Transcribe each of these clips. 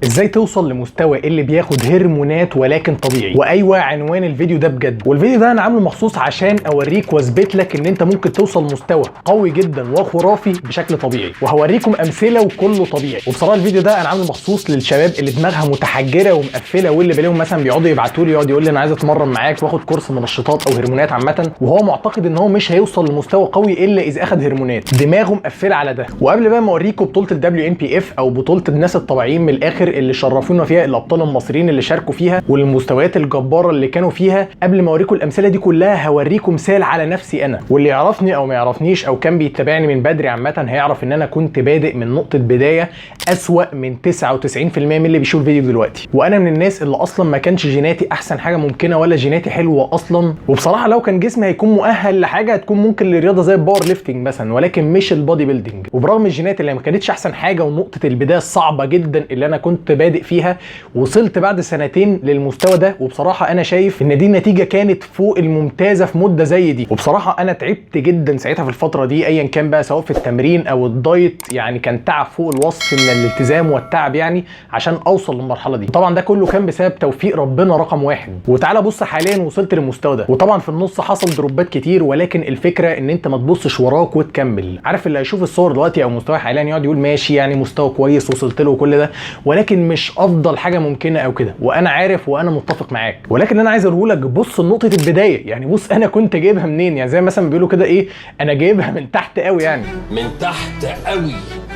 ازاي توصل لمستوى اللي بياخد هرمونات ولكن طبيعي؟ وايوه، عنوان الفيديو ده بجد، والفيديو ده انا عامله مخصوص عشان اوريك واثبت لك ان انت ممكن توصل مستوى قوي جدا وخرافي بشكل طبيعي، وهوريكم امثلة وكله طبيعي. وبصراحة الفيديو ده انا عامله مخصوص للشباب اللي دماغها متحجره ومقفله، واللي بلاقيهم مثلا بيقعدوا يبعتوا لي، يقعد يقول لي انا عايز اتمرن معاك واخد كورس منشطات او هرمونات عامه، وهو معتقد ان هو مش هيوصل لمستوى قوي الا اذا اخد هرمونات، دماغه مقفلة على ده. وقبل بقى ما اوريكم بطوله ال WNBF او بطوله الناس الطبيعيين من الاخر اللي شرفونا فيها الابطال المصريين اللي شاركوا فيها والمستويات الجبارة اللي كانوا فيها، قبل ما اوريكم الامثلة دي كلها هوريكم مثال على نفسي انا. واللي يعرفني او ما يعرفنيش او كان بيتابعني من بدري عامة هيعرف ان انا كنت بادئ من نقطة بداية اسوأ من 99% من اللي بيشوف الفيديو دلوقتي، وانا من الناس اللي اصلا ما كانش جيناتي احسن حاجة ممكنة ولا جيناتي حلوة اصلا. وبصراحة لو كان جسمي هيكون مؤهل لحاجة هتكون ممكن لرياضه زي ال power lifting مثلا، ولكن مش ال bodybuilding. وبرغم الجينات اللي ما كانتش احسن حاجة ونقطة البداية الصعبة جدا اللي انا كنت بادئ فيها، وصلت بعد سنتين للمستوى ده. وبصراحة انا شايف ان دي النتيجة كانت فوق الممتازة في مده زي دي. وبصراحة انا تعبت جدا ساعتها في الفترة دي، ايا كان بقى سواء في التمرين او الدايت، يعني كان تعب فوق الوصف من الالتزام والتعب يعني عشان اوصل للمرحلة دي. طبعا ده كله كان بسبب توفيق ربنا رقم واحد. وتعالى بص حاليا وصلت للمستوى ده، وطبعا في النص حصل دروبات كتير، ولكن الفكرة ان انت ما تبصش وراك وتكمل. عارف اللي هيشوف الصور دلوقتي او مستواي حاليا يقعد يقول ماشي يعني مستوى كويس وصلت له وكل ده، ولكن مش افضل حاجة ممكنة او كده. وانا عارف وانا متفق معاك، ولكن اللي انا عايز اقوله لك بص لنقطة البدايه، يعني بص انا كنت جايبها منين، يعني زي مثلا بيقولوا كده ايه، انا جايبها من تحت قوي يعني. من تحت قوي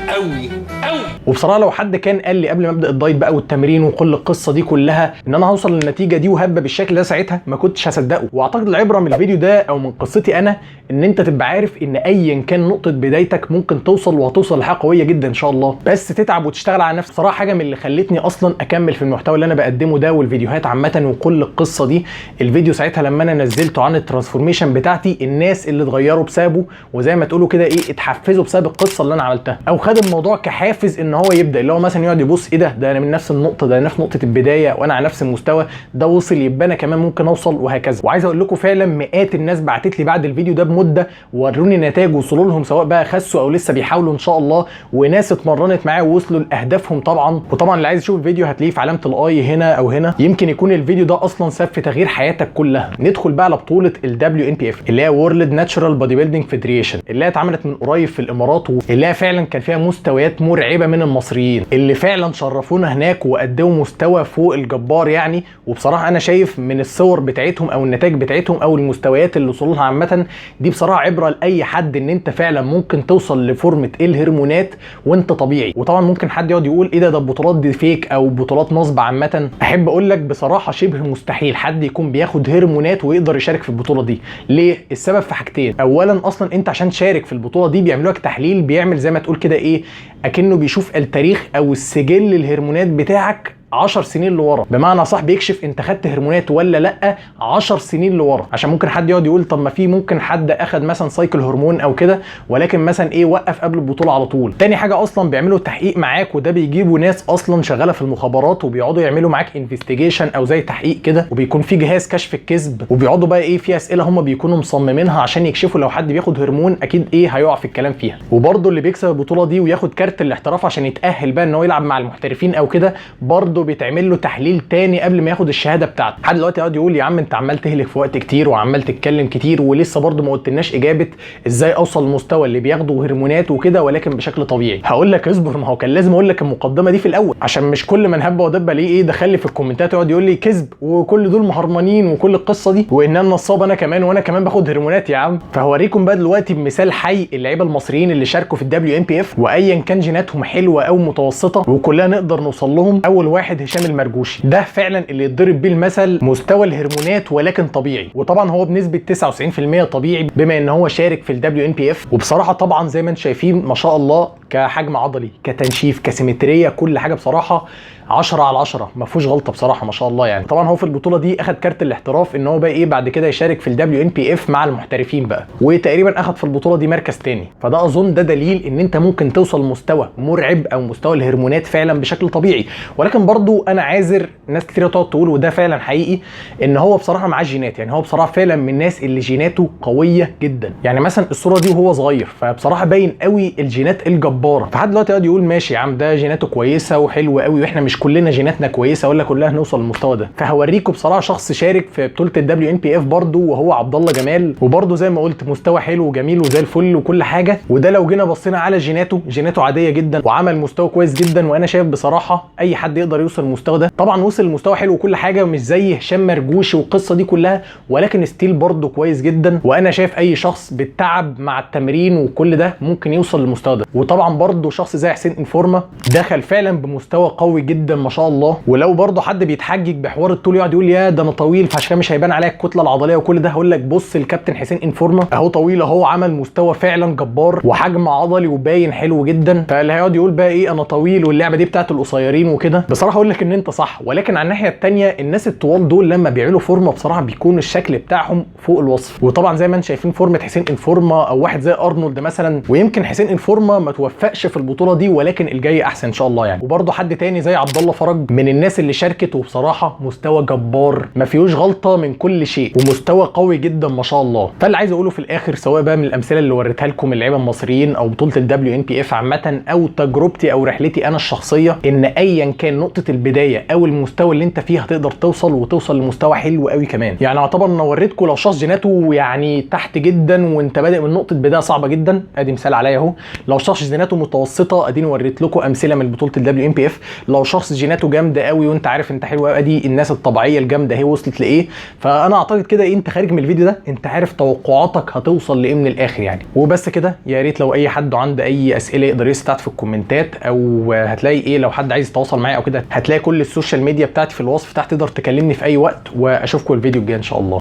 قوي قوي. وبصراحة لو حد كان قال لي قبل ما ابدا الدايت بقى والتمرين وكل القصة دي كلها ان انا هوصل للنتيجة دي وهبه بالشكل ده، ساعتها ما كنتش هصدقه. واعتقد العبرة من الفيديو ده او من قصتي انا ان انت تبقى عارف ان ايا كان نقطة بدايتك ممكن توصل، وهتوصل لحاجة قوية جدا ان شاء الله، بس تتعب وتشتغل على نفسك. صراحة حاجة من اللي خلتني اصلا اكمل في المحتوى اللي انا بقدمه ده والفيديوهات عامة وكل القصة دي، الفيديو ساعتها لما انا نزلته عن ال transformation بتاعتي، الناس اللي اتغيروا بسببه وزي ما تقولوا كده ايه اتحفزوا بسبب القصة اللي انا عملتها، او خد الموضوع كحافز ان هو يبدا، اللي هو مثلا يقعد يبص ايه ده، ده انا من نفس النقطه، ده نفس نقطة البداية وانا على نفس المستوى ده وصل، يبقى انا كمان ممكن اوصل، وهكذا. وعايز اقول لكم فعلا مئات الناس بعتت لي بعد الفيديو ده بمدة وروني نتائج وصلوا لهم، سواء بقى خسوا او لسه بيحاولوا ان شاء الله، وناس اتمرنت معايا ووصلوا لاهدافهم طبعا. وطبعا اللي عايز يشوف الفيديو هتلاقيه في علامة ال i هنا او هنا، يمكن يكون الفيديو ده اصلا سبب في تغيير حياتك كلها. ندخل بقى على بطوله ال WNBF اللي هي World Natural Bodybuilding Federation، اللي هي اتعملت من قريب في الامارات، واللي هي فعلا كان فيها مستويات مرعبة من المصريين اللي فعلا شرفونا هناك وقدموا مستوى فوق الجبار يعني. وبصراحة انا شايف من الصور بتاعتهم او النتائج بتاعتهم او المستويات اللي وصلوا لها عامة دي بصراحة عبره لاي حد ان انت فعلا ممكن توصل لفورمه الهرمونات وانت طبيعي. وطبعا ممكن حد يقعد يقول ايه ده، ده البطولات دي fake او بطولات نصب عامة. احب اقول لك بصراحة شبه مستحيل حد يكون بياخد هرمونات ويقدر يشارك في البطولة دي. ليه؟ السبب في حاجتين. اولا اصلا انت عشان تشارك في البطولة دي بيعملوا لك تحليل، بيعمل زي ما تقول كده ايه، اكنه بيشوف التاريخ او السجل الهرمونات بتاعك 10 سنين لورا، بمعنى صح بيكشف انت خدت هرمونات ولا لا 10 سنين لورا. عشان ممكن حد يقعد يقول طب ما في ممكن حد اخد مثلا cycle هرمون او كده، ولكن مثلا ايه وقف قبل البطولة على طول. تاني حاجة اصلا بيعملوا تحقيق معاك، وده بيجيبوا ناس اصلا شغالة في المخابرات وبيقعدوا يعملوا معاك investigation او زي تحقيق كده، وبيكون في جهاز كشف الكذب، وبيقعدوا بقى ايه في اسئلة هم بيكونوا مصممينها عشان يكشفوا لو حد بياخد هرمون اكيد ايه هيقع في الكلام فيها. وبرده اللي بيكسب البطولة دي وياخد كارت الاحتراف عشان يتاهل بقى ان هو يلعب مع المحترفين او كده، برده بيتعمل له تحليل تاني قبل ما ياخد الشهادة بتاعته. حد دلوقتي يقعد يقول يا عم انت عمال تهلك في وقت كتير وعمال تتكلم كتير ولسه برده ما قلتلناش اجابه ازاي اوصل للمستوى اللي بياخدوا هرمونات وكده ولكن بشكل طبيعي. هقول لك اصبر، ما هو كان لازم اقول لك المقدمة دي في الاول، عشان مش كل من هب ودب ليه ايه دخل لي في الكومنتات يقعد يقول لي كذب وكل دول مهرمانين وكل القصة دي وان انا نصاب انا كمان وانا كمان باخد هرمونات يا عم. فهوريكم بقى دلوقتي بمثال حي اللعيبة المصريين اللي شاركوا في ال WNBF، وايا كان جيناتهم حلوة او متوسطه وكلنا نقدر نوصل لهم. اول واحد هشام المرجوشي، ده فعلا اللي يتضرب بيه المثل مستوى الهرمونات ولكن طبيعي، وطبعا هو بنسبة 99% طبيعي بما ان هو شارك في ال WNBF. وبصراحة طبعا زي ما انتم شايفين ما شاء الله كحجم عضلي كتنشيف كسيمتريه كل حاجة بصراحة 10 على 10، ما فيهوش غلطه بصراحة ما شاء الله يعني. طبعا هو في البطولة دي اخد كارت الاحتراف ان هو بقى ايه بعد كده يشارك في ال WNBF مع المحترفين بقى، وتقريبا اخد في البطولة دي مركز تاني. فده اظن ده دليل ان انت ممكن توصل مستوى مرعب او مستوى الهرمونات فعلا بشكل طبيعي. ولكن برضه وبرده انا عاذر ناس كتير تقعد تقول، وده فعلا حقيقي، ان هو بصراحة معاه جينات. يعني هو بصراحة فعلا من الناس اللي جيناته قوية جدا. يعني مثلا الصورة دي وهو صغير، فبصراحة باين قوي الجينات الجبارة. فحد دلوقتي يقعد يقول ماشي يا عم ده جيناته كويسة وحلوه قوي، واحنا مش كلنا جيناتنا كويسة ولا كلنا هنوصل للمستوى ده. فهوريكم بصراحة شخص شارك في بطوله ال WNBF برده، وهو عبد الله جمال، وبرده زي ما قلت مستوى حلو وجميل وزي الفل وكل حاجة. وده لو جينا بصينا على جيناته، جيناته عادية جدا وعمل مستوى كويس جدا، وانا شايف بصراحة اي حد يقدر يوصل للمستوى ده. طبعا وصل لمستوى حلو وكل حاجة، مش زي هشام مرجوشي والقصه دي كلها، ولكن still برده كويس جدا. وانا شايف اي شخص بالتعب مع التمرين وكل ده ممكن يوصل للمستوى ده. وطبعا برده شخص زي حسين انفورما دخل فعلا بمستوى قوي جدا ما شاء الله. ولو برده حد بيتحجج بحوار الطول يقعد يقول يا ده انا طويل فعشان مش هيبان عليا الكتلة العضلية وكل ده، هقول لك بص الكابتن حسين انفورما اهو طويل اهو، عمل مستوى فعلا جبار وحجم عضلي وباين حلو جدا. فاللي هيقعد يقول بقى ايه انا طويل واللعبة دي بتاعت القصيرين وكده، بصراحة اقول لك ان انت صح. ولكن على الناحية الثانية الناس الطوال دول لما بيعملوا فورمه بصراحة بيكون الشكل بتاعهم فوق الوصف. وطبعا زي ما انتم شايفين فورمه حسين انفورما او واحد زي ارنولد مثلا، ويمكن حسين انفورما ما توفقش في البطولة دي، ولكن الجاي احسن ان شاء الله يعني. وبرده حد تاني زي عبد الله فرج من الناس اللي شاركت، وبصراحة مستوى جبار ما فيهوش غلطه من كل شيء، ومستوى قوي جدا ما شاء الله. فاللي عايز اقوله في الاخر، سواء بقى من الامثلة اللي وريتها لكم اللعيبة المصريين او بطوله ال WNBF عامة، او تجربتي او رحلتي انا الشخصية، ان ايا كان نقطة البداية او المستوى اللي انت فيه هتقدر توصل، وتوصل لمستوى حلو قوي كمان. يعني اعتبر انا وريتكم لو شخص جيناته يعني تحت جدا وانت بادئ من نقطة بداية صعبة جدا، ادي مثال عليا اهو. لو شخص جيناته متوسطه، اديني وريت لكم امثلة من بطوله ال WNBF. لو شخص جيناته جامدة قوي وانت عارف انت حلو قوي، ادي الناس الطبيعية الجامدة اهي وصلت لايه. فانا اعتقد كده إيه، انت خارج من الفيديو ده انت عارف توقعاتك هتوصل لايه من الاخر يعني. وبس كده، يا ريت لو اي حد عنده اي اسئلة يقدر يسال تحت في الكومنتات، او هتلاقي ايه لو حد عايز يتواصل معايا او كده، هتلاقي كل ال social media بتاعتي في الوصف تحت، تقدر تكلمني في اي وقت. واشوفكم الفيديو الجاي ان شاء الله.